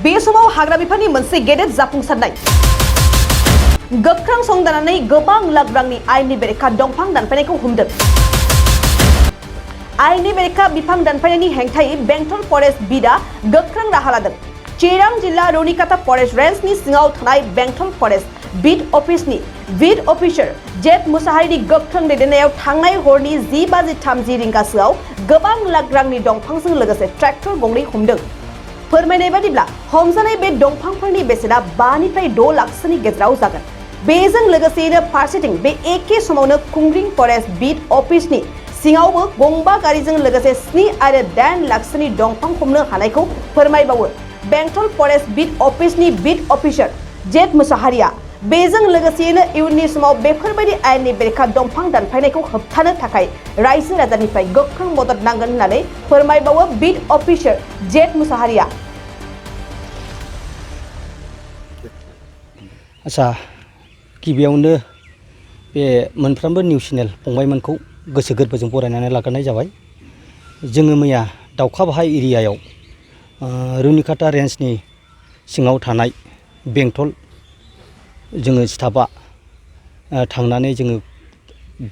बे समाव हाग्रा बिफाननि मोनसे गेदेर जाफुंसारनाय गोख्रों संदाननानै गोबां लाख रांनि आयेननि बेरेखा दंफां दानफायनायखौ हमदों। आयेननि बेरेखा बिफां दानफायनायनि हेंथायै बेंटल फरेस्ट बिटआ गोख्रों राहा लादों। चिरां जिल्ला रुनिकाटा फरेस्ट रेन्जनि सिङाव थानाय बेंटल फरेस्ट बिट अफिसनि बिट अफिसार जेट मुसाहारिनि गोख्रों दैदेननायाव थांनाय हरनि 10:30 रिंगासोआव गोबां लाख रांनि दंफांजों लोगोसे ट्रेक्टर गंनै हमदों। फोरमायनाय बादिब्ला हमजानाय बे दंफांफोरनि बेसेना 5 निफ्राय 6 लाखसोनि गेजेराव जागोन। बेजों लोगोसेयैनो फारसेथिं बे एखे समावनो कुंग्रिं फरेस्ट बिट अफिसनि सिङावबो गंबा गारिजों लोगोसे 7 आरो 8 लाखसोनि दंफां हमनो हानायखौ फोरमायबावो बेंटल फरेस्ट बिट अफिसनि बिट अफिसार जेट मुसाहारिया। बेजों लोगोसेयैनो इयुननि समाव बेफोरबायदि आयेननि बेरेखा दंफां दानफायनायखौ होबथानो थाखाय रायजो राजानिफ्राय गोख्रों मदद नांगोन होननानै फोरमायबावो बिट अफिसार जेट मुसाहारिया। आच्छा, गिबियावनो बे मोनफ्रोमबो निउस चेनेल फंबायमोनखौ गोसो गोरबोजों बरायनानै लाग्रोनाय जाबाय। जोङो मैया दाउखा बाहाय एरियायाव रुनिकाटा रेन्जनि सिङाव थानाय बेंटल जोङो स्टाफआ थांनानै जोङो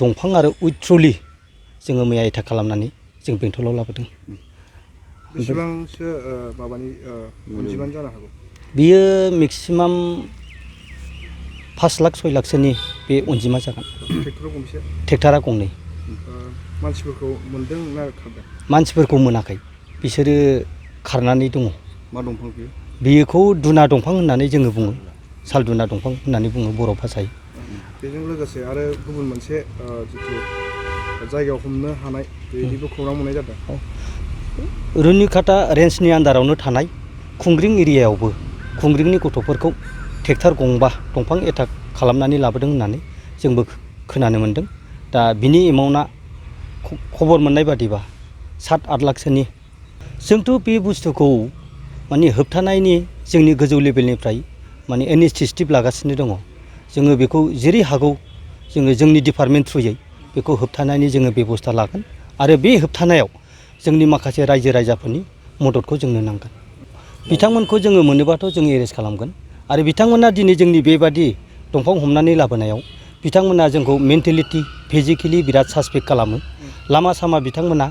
दंफां आरो उइथ ट्रलि जोङो मैया एटाक खालामनानै जों बेंटलाव लाबोदों। बेसेबांसो माबानि अनजिमानि जानो हागौ? बियो मेक्सिमाम 5 लाख 6 लाखसोनि बे अनजिमा जागोन। ट्रेक्टरा गंबेसे? ट्रेक्टरा गंनै। मानसिफोरखौ मोनदों ना खारदों? मानसिफोरखौ मोनाखै, बिसोरो खारनानै दङ। मा दंफां बियो? बेखौ दुना दंफां होननानै जोङो बुङो, साल दुना दंफां होननानै बुङो बर' भाषायै। बेजों लोगोसे आरो गुबुन मोनसे जिथु जायगायाव हमनो हानाय बेनिबो खौरां मोननाय जादों। रुनिकाटा रेन्जनि आन्दारावनो थानाय कुंग्रिं एरियायावबो कुंग्रिंनि गथ'फोरखौ ट्रेक्टर गंबा दंफां एटाक खालामनानै लाबोदों होननानै जोंबो खोनानो मोन्दों। दा बिनि एमाउन्टआ खबर मोननाय बादिबा 7-8 लाखसोनि। जोंथ' बे बुस्थुखौ माने होबथानायनि जोंनि गोजौ लेभेलनिफ्राय माने इनिसिएटिभ लागासिनो दङ। जोङो बेखौ जेरै हागौ जोङो जोंनि डिपार्टमेन्ट थ्रुयै बेखौ होबथानायनि जोङो बेबस्था लागोन आरो बे होबथानायाव जोंनि माखासे रायजो राजाफोरनि मददखौ जोंनो नांगोन। बिथांमोनखौ जोङो मोनोबाथ' जोङो एरेस्ट खालामगोन आरो बिथांमोना दिनै जोंनि बेबादि दंफां हमनानै लाबोनायाव बिथांमोना जोंखौ मेन्टेलिटि फिजिकेलि बिराद सासपेक्ट खालामो। लामा सामा बिथांमोना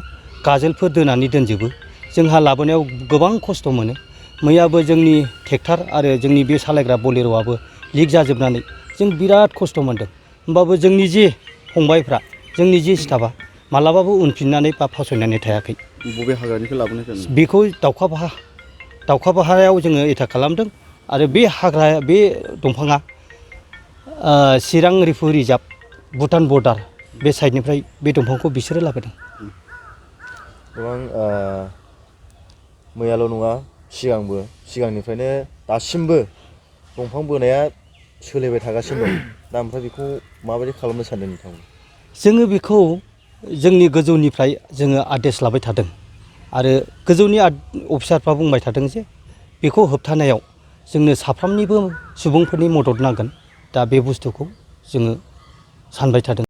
गाजोलफोर दोनानै दोनजोबो। जोंहा लाबोनायाव गोबां खस्थ' मोनो। मैयाबो जोंनि ट्रेक्टर आरो जोंनि बे सालायग्रा बलेर'आबो लिक जाजोबनानै जों बिराद खस्थ' मोनदों। होमबाबो जोंनि जे फंबायफ्रा, जोंनि जे स्टाफआ मालाबाबो उनफिननानै बा फावसायनानै थायाखै। बबे हाग्रानिफ्राय लाबोनाय जादों? बेखौ दाउखा बाहायाव जोङो एटाक खालामदों आरो बे हाग्रा बे दंफाङा चिरां रिफु रिजार्भ भुटान बर्डार बे साइडनिफ्राय बे दंफांखौ बिसोरो लाबोदों। गोबां मैयाल' नङा सिगांनिफ्रायनो दासिमबो दंफां बोनाया सोलिबाय थागासिनो दं। दा ओमफ्राय बेखौ माबायदि खालामनो सानदों नोंथांमोन? जोङो बेखौ जोंनि गोजौनिफ्राय जोङो आदेश लाबाय थादों आरो गोजौनि अफिसारफ्रा बुंबाय थादों जे बेखौ होबथानायाव जोंनो साफ्रोमनिबो सुबुंफोरनि मदद नांगोन। दा बे बुस्थुखौ जोङो सानबाय थादों।